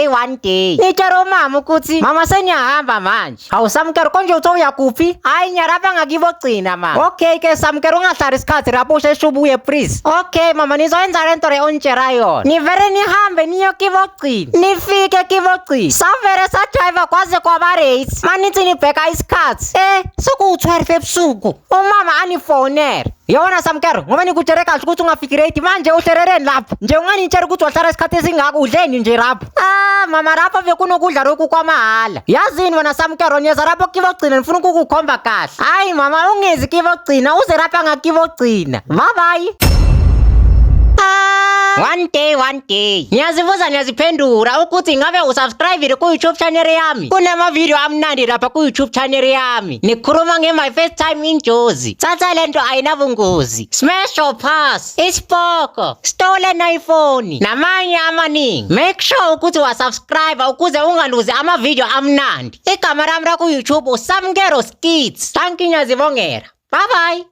Day, one day. Nitshela umama ukuthi mama seniyahamba manje. Hawu Samkelo, konje uthe uyakuphi? Hayi nyarapha ngakibogcina mama. Okay ke Samkelo, ungahlali isikhathi lapho usheshe ubuye please. Okay mama, nizoyenza lento le onitshela yona. Nivele nihambe niyo kibogcina. Nifike kibogcina. Savele sajiva kwaze kwaba late. Manithi nibheka isikhathi. Eh, sekuwu-12 ebusuku. Umama anifonele. Yabona Samkelo, ngoba nikutshele kahle ukuthi ungafiki late manje uhleleleni lapho. Nje unganitshela ukuthi wahlala isikhathi esingaka udleni nje lapho. Ah mama, lapho bekunokudla lokhu kwamahhala. Yazini wena Samkelo, niyeza lapho kibogcina ngifuna ukukukhomba kahle. Hayi mama, ungezi kibogcina, uze lapha ngakibogcina. Bye bye. One day, one day. Ngiyazibuza ngiyaziphendula ukuthi ngabe usubscribe ku-YouTube channel yami. Kunama-video amnandi lapha ku-YouTube channel yami. Nikhuluma nge-my first time in Jozi. Thatha lento ayinabungozi. Smash or pass. Isipoko. Stolen iPhone. Namanye amaningi. Make sure ukuthi wasubscribe ukuze ungaluzi ama-video amnandi. Igama lami la ku-YouTube uSamkelo Skits. Thank you, ngiyazibongela. Bye bye.